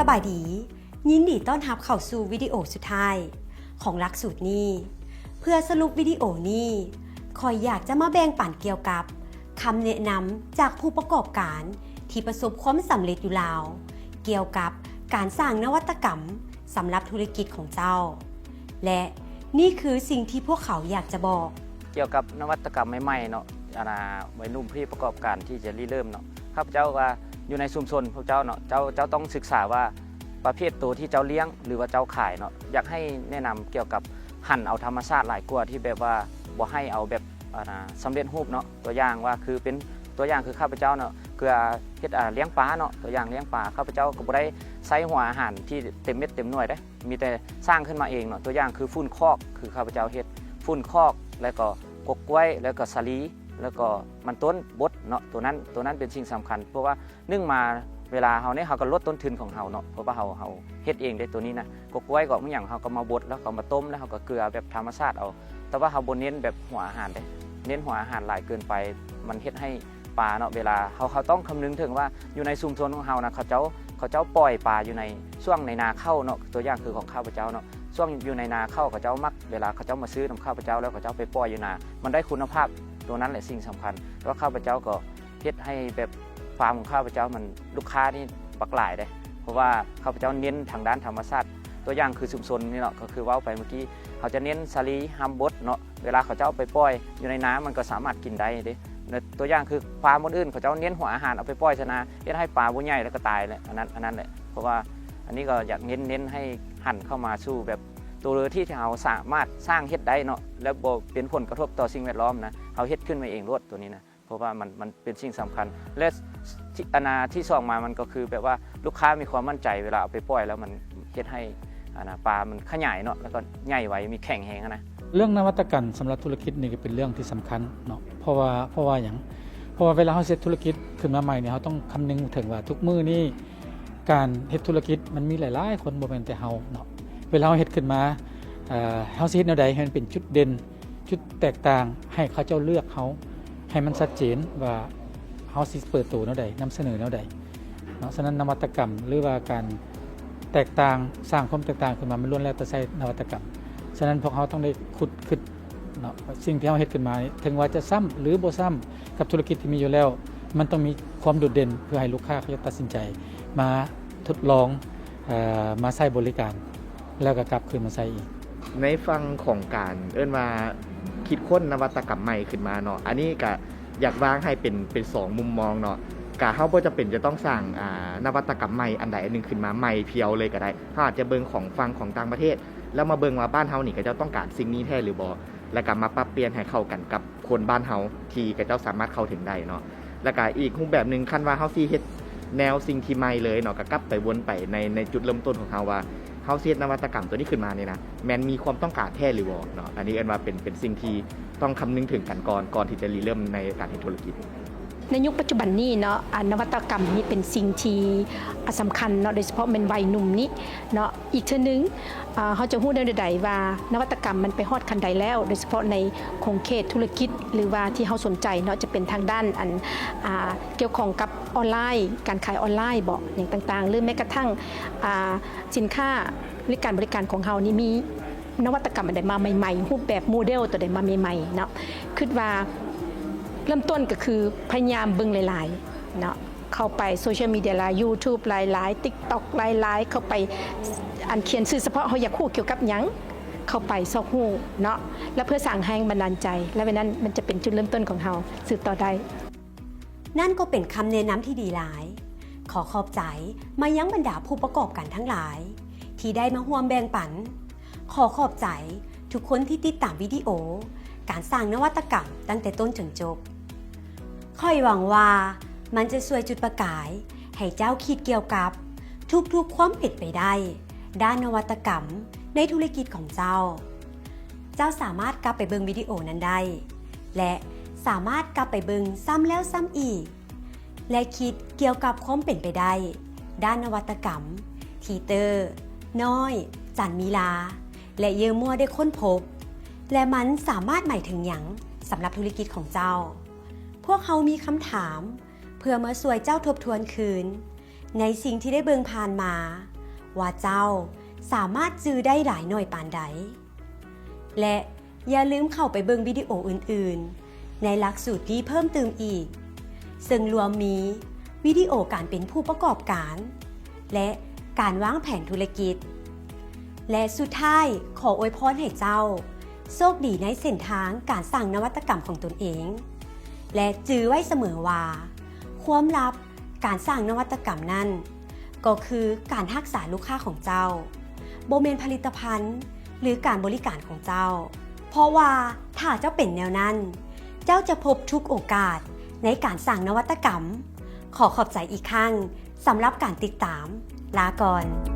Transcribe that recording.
ສະບາຍດີ, ຍິນດີຕ້ອນຮັບເຂົ້າສູ່ວິດີໂອສຸດທ້າຍຂອງຫຼັກສູດນີ້. ເພື່ອສະຫຼຸບວິດີໂອນີ້, ຂ້ອຍຢາກຈະມາແບ່ງປັນກ່ຽວກັບຄຳແນະນຳຈາກຜູ້ປະກອບການທີ່ປະສົບຄວາມສຳເລັດຢູ່ລາວ ກ່ຽວກັບການສ້າງນະວັດຕະກຳສຳລັບທຸລະກິດຂອງເຈົ້າ ແລະ ນີ້ຄືສິ່ງທີ່ພວກເຂົາຢາກຈະບອກ. ກ່ຽວກັບນະວັດຕະກຳໃໝ່ໆເນາະ, ອັນນ່າ ໄວໜຸ່ມຜູ້ປະກອບການທີ່ຈະລິເລີ່ມເນາະ, ຂ້າພະເຈົ້າວ່າຢູ່ໃນຊຸມຊົນພວກເຈົ້າເນາະ, ເຈົ້າ ເຈົ້າຕ້ອງສຶກສາວ່າປະເພດໂຕທີ່ເຈົ້າລ້ຽງ ຫຼືວ່າເຈົ້າຂາຍເນາະ, ຢາກໃຫ້ແນະນຳກ່ຽວກັບຫັນເອົາທຳມະຊາດຫຼາຍກວ່າ ທີ່ແບບວ່າບໍ່ໃຫ້ເອົາແບບ ອັນນ່າ ສຳເລັດຮູບເນາະ. ຕົວຢ່າງວ່າຄືເປັນ ຕົວຢ່າງຄືຂ້າພະເຈົ້າເນາະ, ເພື່ອເຮັດ ອາ ລ້ຽງປາເນາະ, ຕົວຢ່າງລ້ຽງປາ ຂ້າພະເຈົ້າກໍບໍ່ໄດ້ໃຊ້ຫົວອາຫານທີ່ເຕັມເມັດເຕັມໜ່ວຍເດ້, ມີແຕ່ສ້າງຂຶ້ນມາເອງເນາະ. ຕົວຢ່າງຄືຝຸ່ນຄອກ ຄືຂ້າພະເຈົ້າເຮັດຝຸ່ນຄອກ ແລ້ວກໍກົກກ້ວຍ ແລ້ວກໍສາລີ ແລ້ວກໍມັນຕົ້ນບົດເນາະ. ຕົວນັ້ນ ຕົວນັ້ນເປັນສິ່ງສຳຄັນ ເພາະວ່າ ໜຶ່ງມາເວລາເຮົານີ້ ເຮົາກໍລົດຕົ້ນທຶນຂອງເຮົາເນາະ, ເພາະວ່າເຮົາ ເຮົາເຮັດເອງເດ້ໂຕນີ້ນະ. ກົກກ້ວຍກໍມີຫຍັງ ເຮົາກໍມາບົດ ແລ້ວເຮົາມາຕົ້ມ ແລ້ວເຮົາກໍເກືອແບບທຳມະຊາດເອົາ, ແຕ່ວ່າເຮົາບໍ່ເນັ້ນແບບຫົວອາຫານເດ້, ເນັ້ນຫົວອາຫານຫຼາຍເກີນໄປ ມັນເຮັດໃຫ້ປາເນາະ ເວລາເຮົາ ເຮົາຕ້ອງຄຳນຶງເຖິງວ່າຢູ່ໃນຊຸມຊົນຂອງເຮົານະ ເຂົາເຈົ້າ ເຂົາເຈົ້າປ່ອຍປາຢູ່ໃນຊ່ວງໃນນາເຂົ້າເນາະ. ຕົວຢ່າງຄືຂອງຂ້າພະເຈົ້າເນາະ, ຊ່ວງຢູ່ໃນນາເຂົ້າ ເຂົາເຈົ້າມັກ ເວລາເຂົາເຈົ້າມາຊື້ນຳຂ້າພະເຈົ້າ ແລ້ວເຂົາເຈົ້າໄປປ່ອຍຢູ່ນາ ມັນໄດ້ຄຸນນະພາບ, ຕົວນັ້ນແຫຼະສິ່ງສຳຄັນ. ແລ້ວຂ້າພະເຈົ້າກໍ ເຮັດໃຫ້ແບບຟາມຂອງຂ້າພະເຈົ້າມັນ ລູກຄ້ານີ້ບັກຫຼາຍເດ້, ເພາະວ່າຂ້າພະເຈົ້າເນັ້ນທາງດ້ານທຳມະຊາດ. ຕົວຢ່າງຄືຊຸມຊົນນີ້ເນາະ, ກໍຄືເວົ້າໄປເມື່ອກີ້ ເຮົາຈະເນັ້ນສາລີ ຮຳບົດເນາະ, ເວລາເຂົາເຈົ້າໄປປ່ອຍຢູ່ໃນນາ ມັນກໍສາມາດກິນໄດ້ເດ້. ຕົວຢ່າງຄືຟາມຄົນອື່ນ ເຂົາເຈົ້າເນັ້ນຫົວອາຫານເອົາໄປປ່ອຍໃສ່ນາ ເຮັດໃຫ້ປາບໍ່ໃຫຍ່ ແລ້ວກໍຕາຍແຫຼະ, ອັນນັ້ນ ອັນນັ້ນແຫຼະ. ເພາະວ່າອັນນີ້ກໍຢາກເນັ້ນ ເນັ້ນໃຫ້ຫັນເຂົ້າມາສູ່ແບບໂຕທີ່ເຮົາສາມາດສ້າງເຮັດໄດ້ເນາະ ແລະ ບໍ່ເປັນຜົນກະທົບຕໍ່ສິ່ງແວດລ້ອມນະ, ເຮົາເຮັດຂຶ້ນມາເອງໂລດໂຕນີ້ນະ. ເພາະວ່າມັນ ມັນເປັນສິ່ງສຳຄັນ ແລະ ທີ່ ອັນນ່າ ທີ່ສອງມາ ມັນກໍຄືແບບວ່າລູກຄ້າມີຄວາມໝັ້ນໃຈ ເວລາເອົາໄປປ່ອຍແລ້ວມັນເຮັດໃຫ້ ອັນນ່າ ປາມັນຂະຫຍາຍເນາະ ແລ້ວກໍໃຫຍ່ໄວ ມີແຂງແຮງຫັ້ນນະ. ເລື່ອງນະວັດຕະກັນສຳລັບທຸລະກິດນີ້ກໍເປັນເລື່ອງທີ່ສຳຄັນເນາະ, ເພາະວ່າ ເພາະວ່າຫຍັງ? ເພາະວ່າເວລາເຮົາເຮັດທຸລະກິດຂຶ້ນມາໃໝ່ນີ້ ເຮົາຕ້ອງຄຳນຶງເຖິງວ່າທຸກມື້ນີ້ການເຮັດທຸລະກິດມັນມີຫຼາຍໆຄົນ ບໍ່ແມ່ນແຕ່ເຮົາເນາະ. ເວລາເຮົາເຮັດຂຶ້ນມາ ເອີ ເຮົາຊິເຮັດແນວໃດໃຫ້ມັນເປັນຈຸດເດັ່ນ ຈຸດແຕກຕ່າງ ໃຫ້ເຂົາເຈົ້າເລືອກເຮົາໃຫ້ມັນຊັດເຈນວ່າເຮົາຊິເປີດໂຕແນວໃດ ນຳສະເໜີແນວໃດເນາະ. ສະນັ້ນນະວັດຕະກຳ ຫຼືວ່າການແຕກຕ່າງ ສ້າງຄວາມແຕກຕ່າງຂຶ້ນມາ ມັນລ້ວນແລ້ວແຕ່ໃຊ້ນະວັດຕະກຳ. ສະນັ້ນພວກເຮົາຕ້ອງໄດ້ຂຸດຄຶດເນາະ ສິ່ງທີ່ເຮົາເຮັດຂຶ້ນມານີ້ ເຖິງວ່າຈະຊ້ຳ ຫຼື ບໍ່ຊ້ຳກັບທຸລະກິດທີ່ມີຢູ່ແລ້ວ, ມັນຕ້ອງມີຄວາມໂດດເດັ່ນ ເພື່ອໃຫ້ລູກຄ້າເຂົາຈະຕັດສິນໃຈມາທົດລອງ ເອີ ມາໃຊ້ບໍລິການ ແລ້ວກໍກັບຄືນມາໃຊ້ອີກ. ໃນຝັ່ງຂອງການເອີ້ນວ່າຄິດຄົ້ນນະວັດຕະກຳໃໝ່ຂຶ້ນມາເນາະ, ອັນນີ້ກະຢາກວາງໃຫ້ເປັນ ເປັນສອງມຸມມອງເນາະ. ກະເຮົາບໍ່ຈຳເປັນຈະຕ້ອງສ້າງ ອາ ນະວັດຕະກຳໃໝ່ອັນໃດອັນໜຶ່ງຂຶ້ນມາໃໝ່ພຽວເລີຍກໍໄດ້. ເຮົາອາດຈະເບິ່ງຂອງຝັ່ງຂອງຕ່າງປະເທດ ແລ້ວມາເບິ່ງວ່າບ້ານເຮົານີ້ເຂົາເຈົ້າຕ້ອງການສິ່ງນີ້ແທ້ຫຼືບໍ່ ແລ້ວກໍມາປັບປ່ຽນໃຫ້ເຂົ້າກັນກັບ ຄົນບ້ານເຮົາທີ່ເຂົາເຈົ້າສາມາດເຂົ້າເຖິງໄດ້ເນາະ. ແລ້ວກະອີກຮູບແບບໜຶ່ງ ຄັນວ່າເຮົາຊິເຮັດແນວສິ່ງທີ່ໃໝ່ເລີຍເນາະ ກະກັບໄປວົນໄປໃນ ໃນຈຸດເລີ່ມຕົ້ນຂອງເຮົາວ່າ ເຮົາຊິເຮັດນະວັດຕະກຳຕົວນີ້ຂຶ້ນມານີ້ນະ ແມ່ນມີຄວາມຕ້ອງການແທ້ຫຼືບໍ່ເນາະ. ອັນນີ້ເອີ້ນວ່າເປັນ ເປັນສິ່ງທີ່ຕ້ອງຄຳນຶງເຖິງກັນກ່ອນ ກ່ອນທີ່ຈະລິເລີ່ມໃນການເຮັດທຸລະກິດ. ໃນຍຸກປັດຈຸບັນນີ້ເນາະ ອາ ນະວັດຕະກຳນີ້ເປັນສິ່ງທີ່ ອາ ສຳຄັນເນາະ, ໂດຍສະເພາະແມ່ນໄວໜຸ່ມນີ້ເນາະ. ອີກເທື່ອໜຶ່ງ ອາ ເຮົາຈະຮູ້ໄດ້ແນວໃດວ່ານະວັດຕະກຳມັນໄປຮອດຂັ້ນໃດແລ້ວ, ໂດຍສະເພາະໃນຂົງເຂດທຸລະກິດ ຫຼືວ່າທີ່ເຮົາສົນໃຈເນາະ ຈະເປັນທາງດ້ານອັນ ອາ ກ່ຽວຂ້ອງກັບອອນລາຍ, ການຂາຍອອນລາຍບໍ ຫຍັງຕ່າງໆ ຫຼືແມ້ກະທັ່ງ ອາ ສິນຄ້າ ຫຼືການບໍລິການຂອງເຮົານີ້ມີນະວັດຕະກຳອັນໃດມາໃໝ່ໆ, ຮູບແບບໂມເດວຕົວໃດມາໃໝ່ໆເນາະ. ຄິດວ່າເລີ່ມຕົ້ນກໍຄືພະຍາຍາມເບິ່ງຫຼາຍໆເນາະ. ເຂົ້າໄປໂຊຊຽວມີເດຍຫຼາຍ ຢູທູບຫຼາຍໆ ຕິກຕັອກຫຼາຍໆ ເຂົ້າໄປ ອັນຂຽນຊື່ສະເພາະເຮົາຢາກຮູ້ກ່ຽວກັບຫຍັງ ເຂົ້າໄປຊອກຮູ້ເນາະ ແລະ ເພື່ອສ້າງແຮງບັນດານໃຈ ແລະ ແບບນັ້ນມັນຈະເປັນຈຸດເລີ່ມຕົ້ນຂອງເຮົາສືບຕໍ່ໄດ້. ນັ້ນກໍເປັນຄຳແນະນຳທີ່ດີຫຼາຍ. ຂໍຂອບໃຈມາຍັງບັນດາຜູ້ປະກອບການທັງຫຼາຍທີ່ໄດ້ມາຮ່ວມແບ່ງປັນ. ຂໍຂອບໃຈທຸກຄົນທີ່ຕິດຕາມວິດີໂອການສ້າງນະວັດຕະກຳຕັ້ງແຕ່ຕົ້ນຈົນຈົບ. ຂ້ອຍຫວັງວ່າມັນຈະຊ່ວຍຈຸດປະກາຍໃຫ້ເຈົ້າຄິດກ່ຽວກັບທຸກໆຄວາມເປັນໄປໄດ້ດ້ານນະວັດຕະກຳໃນທຸລະກິດຂອງເຈົ້າ. ເຈົ້າສາມາດກັບໄປເບິ່ງວິດີໂອນັ້ນໄດ້ ແລະ ສາມາດກັບໄປເບິ່ງຊ້ຳແລ້ວຊ້ຳອີກ ແລະ ຄິດກ່ຽວກັບຄວາມເປັນໄປໄດ້ດ້ານນະວັດຕະກຳທີ່ເຕີ ນ້ອຍ ຈັນມີລາ ແລະ ເຢີມົວໄດ້ຄົ້ນພົບ ແລະ ມັນສາມາດໝາຍເຖິງຫຍັງສຳລັບທຸລະກິດຂອງເຈົ້າ. ພວກເຮົາມີຄຳຖາມເພື່ອມາຊ່ວຍເຈົ້າທົບທວນຄືນໃນສິ່ງທີ່ໄດ້ເບິ່ງຜ່ານມາ. ວ່າເຈົ້າສາມາດຈື່ໄດ້ຫຼາຍໜ້ອຍປານໃດ ແລະ ຢ່າລືມເຂົ້າໄປເບິ່ງວິດີໂອອື່ນໆ ໃນຫຼັກສູດນີ້ເພີ່ມຕື່ມອີກ, ເຊິ່ງລວມມີວິດີໂອການເປັນຜູ້ປະກອບການ ແລະ ການວາງແຜນທຸລະກິດ. ແລະ ສຸດທ້າຍ, ຂໍອວຍພອນໃຫ້ເຈົ້າໂຊກດີໃນເສັ້ນທາງການສ້າງນະວັດຕະກຳຂອງຕົນເອງ ແລະ ຈື່ໄວ້ສະເໝີວ່າ ຄວາມລັບການສ້າງນະວັດຕະກຳນັ້ນ ກໍຄືການຮັກສາລູກຄ້າຂອງເຈົ້າ, ບໍ່ແມ່ນຜະລິດຕະພັນ ຫຼື ການບໍລິການຂອງເຈົ້າ. ເພາະວ່າຖ້າເຈົ້າເປັນແນວນັ້ນ, ເຈົ້າຈະພົບທຸກໂອກາດໃນການສ້າງນະວັດຕະກຳ. ຂໍຂອບໃຈອີກຄັ້ງສຳລັບການຕິດຕາມ. ລາກ່ອນ.